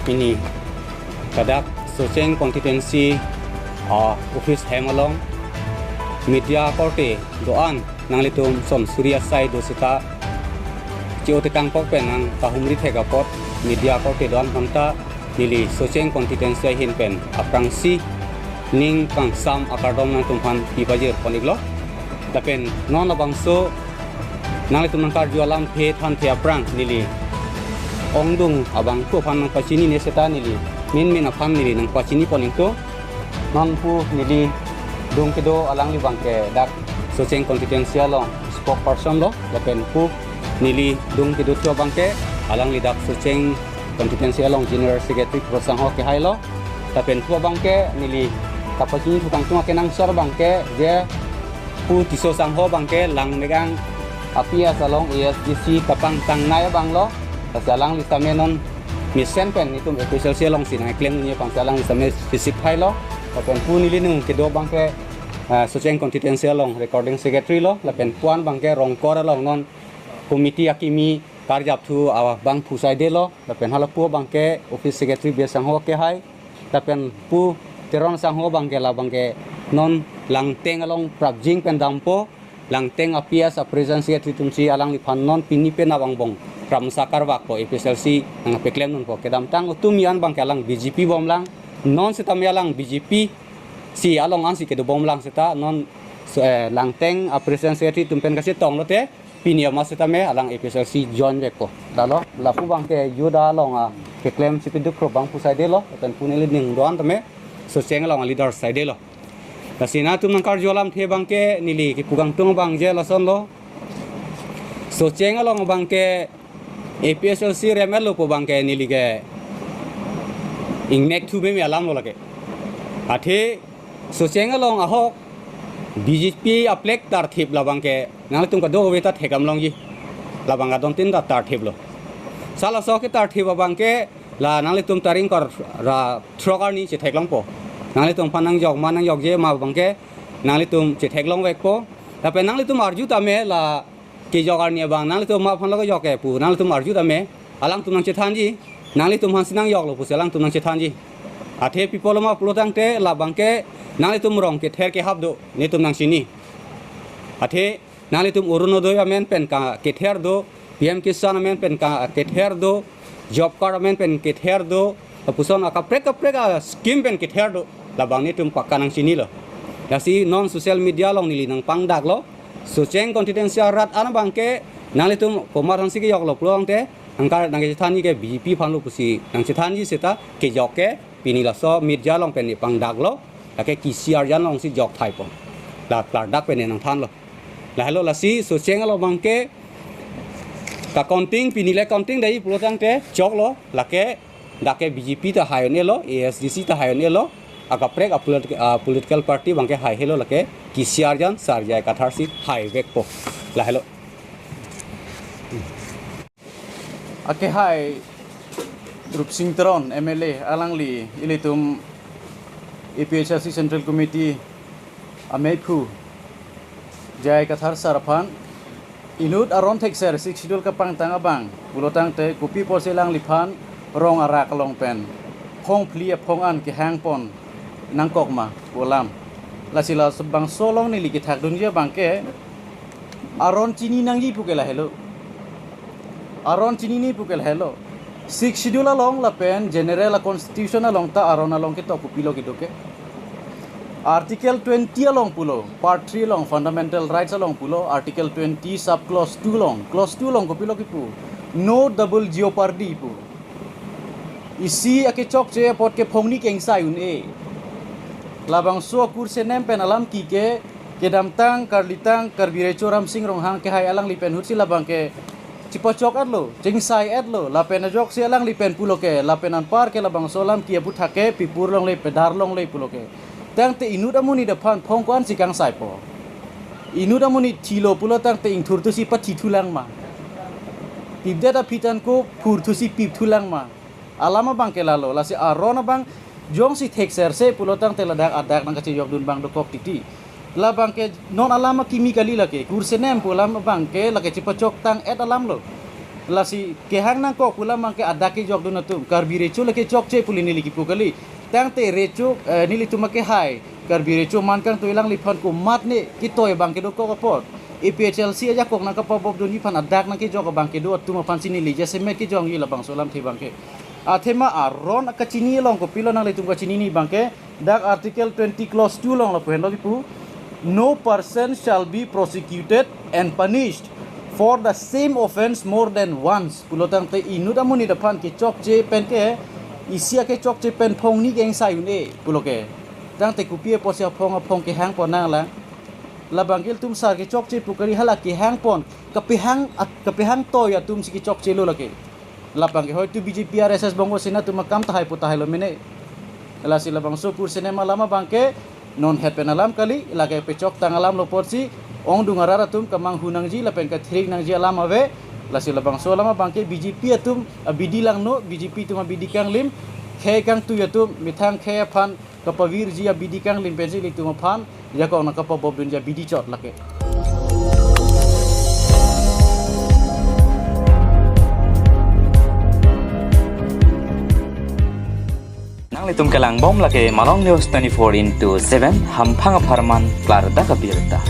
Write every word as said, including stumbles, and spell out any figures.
Pini ladak Socheng constituency, ah, office hem along media korte do-an nanglitum son suri asai do seta che-o tekangkok pen nangkahumri thek apot media korte do-an aphanta neli Socheng constituency ahin pen aphrangsi ning kangsam akardom nangtumphan pipajir pon-iklo. Lapen non labangso nanglitum nangkarju alamthe thanthe aphrang neli ongdung abangphu aphan nangpachinine seta neli min min aphan neli nangpachini pon-ikto. Non pu neli dung kedo alangli abangke dak Socheng constituency along spokesperson lo, lapen pu neli dung kedo thu abangke alangli dak Socheng constituency along general secretary Pro Sangho Kehai lo, lapen thu abangke neli kapachini thu kangtung akenangsot abangke je pu Tisso Sangho abangke Langmegang a-PS along A S D C kapangtangnei abang lo. Lasi alangli tame non mesen pen netum A P H L C alongsi nangklemdunji aphansi alangli tame pisik hai lo. Lapen pu neli nung kedo abangke, ah, Socheng constituency along recording secretary lo. Lapen pu-an abangke Rongkor along non committee akimi karjap thu abangphu saide lo. Lapen hala pu abangke office secretary Bey Sangho Kehai. Lapen pu Teron Sangho abangke labangke non Langteng along prapjin pen dampo. Langteng a-PS a-present secretary atumsi alangliphan non pini pen abang bong kramsa karvakpo, A P H L C nangpeklemdunpo. Kedamtang atum mi-an abangke alang B J P bomlang, non setame alang B J P si along ansi kedo bomlang seta non, so, eh, Langteng a-present secretary atum pen kachetong lote pini ama setame alang A P H L C join vekpo. Dalo, lapu abangke youth along akeklem chipiduk kro abangphu saide lo, lapen pu neli ning do-an tame Socheng along a-leader saide lo. Lasi nangtum nangkarju alamthe abangke neli kepu kangtung abang je lason lo. Socheng along abangke A P H L C rem-et lo pu abangke neli ke ingnek thu meme alam lo lake. Athe Socheng along ahok B J P a-flag tarthip labangke nanglitum kadokave ta thekdam longji. Labang adon tin ta tarthip lo. Sa laso ketarthip abangke la nanglitum tarik ingkoi ra throk arni chetheklongpo. Nanglitum aphan nangjok ma nangjokje ma abangke nanglitum chetheklong vekpo. Lapen nanglitum arju tame la kejok arni abang nanglitum ma aphan lo kejok ke pu nanglitum arju tame alangtum nangchethanji. Nanglitum aphansi nangjoklo pusi alangtum nangchethanji. Athe pi apotlo ma pulo tangte labangke nanglitum rong kether kehap do netum nangchini. Athe nanglitum Orunodoi amen pen ka kether do, P M Kisan amen pen ka kether do, job card amen pen kether do, lapuson akaprek kaprek a-scheme pen kether do, labang netum pakka nangchinilo. Lasi non social media along neli nangpangdaklo, Socheng constituency arat an abangke nanglitum komat aphansi kejoklo pulo tangte, nangkar nangkachethanji ke B J P aphan lo pusi nangchethanji seta kejok ke pini laso media along pen nepangdaklo, lake kisi arjan alongsi jok thaipo. La klardak pen nangthanlo. Lahelo lasi Socheng along abangke ka-counting pini le counting dai pulo tangte choklo, lake dak ke B J P ta hai un-elo, A S D C ta hai un-elo, akaprek a-polit-, a-political party abangke hai helo, lake kisi arjan Sar J I Kathar si hai vekpo. Lahelo. Akehai Rupsing Teron M L A alangli ilitum A P H L C Central Committee ameiphu J I Kathar sir aphan inut aron thekser Sixth Schedule kapangtang abang pulo tangte kopi apotsi alangliphan rong arak along pen phong phli aphong an kehang pon nangkok ma pu alam. Lasi labangso along neli kethakdunji abangke aron chini nangji pu ke lahelo. Aron chinine pu ke lahelo. Sixth Schedule along lapen General a-Constitution along ta aron along ketok kopilo kedo ke. Article twenty along pulo, Part three along, Fundamental Rights along pulo, Article twenty, Sub Clause two along, Clause two along kopilo kipu. No double jeopardy pu. Isi akechokche apot ke phong ni kengsai un-e. Labangso akursenem pen alam ki ke kedamtang karlitang Karbi Recho Ramsing Ronghang kehai alangli pen ahutsi labangke chepachok-etlo, chengsai-etlo, lapen ajoksi alangli pen pulo ke, lapen anpar ke labangso alam ki aputhak ke pipur longle, pedar longle pulo ke. Tangte inut amonit aphan phong ko-ansi kangsaipo. Inut amonit thilo pulo tangte ingthurthusi pathithulang ma. Pipdet aphi tangte phurthusi pipthulang ma. Alam abangke lalo, lasi aron abang jongsi thekserse pulo tangte ladak adak nangkachejokdun abang dokok titi. Labangke non alam akimi kali lake, kursenem pu alam abangke lake chepachoktang-et alamlo. Lasi kehang nangkok pu alam abangke adak kejokdun atum. Karbi recho le kechokche pu le neli kipu kali. Tangte recho, eh, nelitum ke hai Karbi recho man kangtui alangliphan komatne kitoi abangke dokok apot, A P H L C ajakong nangkapabobdunji aphan adak nangkejok abangke do atum aphansi neli jasemet kejongji labangso alamthe abangke. Athema aron akachini along kopilo nanglitum kachinine abangke, dak Article twenty clause two along lapu henlo kipu, "No person shall be prosecuted and punished for the same offence more than once," pulo tangte inut amonit aphan kechokche pen ke, isi akechokche pen phong hini ke engsai un-e pulo ke. Tangte kopi apotsi aphong aphong kehangpon nanglang? Labangke ilitum sar kechokche pu kali, hala kehangpon, kapehang at-, kapehangtoi atumsi kechokchelo lake. Labangke hoitu B J P, R S S, Bongo Sena atum akam tahai pu tahailo mene. Lasi labangso kursenem alam abangke non het pen alam kali, lake pechoktang alam lo apotsi ongdung arat atum kamanghu nangji lapen kathirik nangji alam ave. Lasi labangso alam abangke B J P atum abidi langno, B J P atum abidi kanglim, khei kangtui atum methang khei aphan kapavirji abidi kanglim pensi ilitum aphan ajakong nangkapabobdunji abidi chot lake. Nanglitum kelangbom lake Malong News twenty-four into seven, hamphang apharman klardak abirta.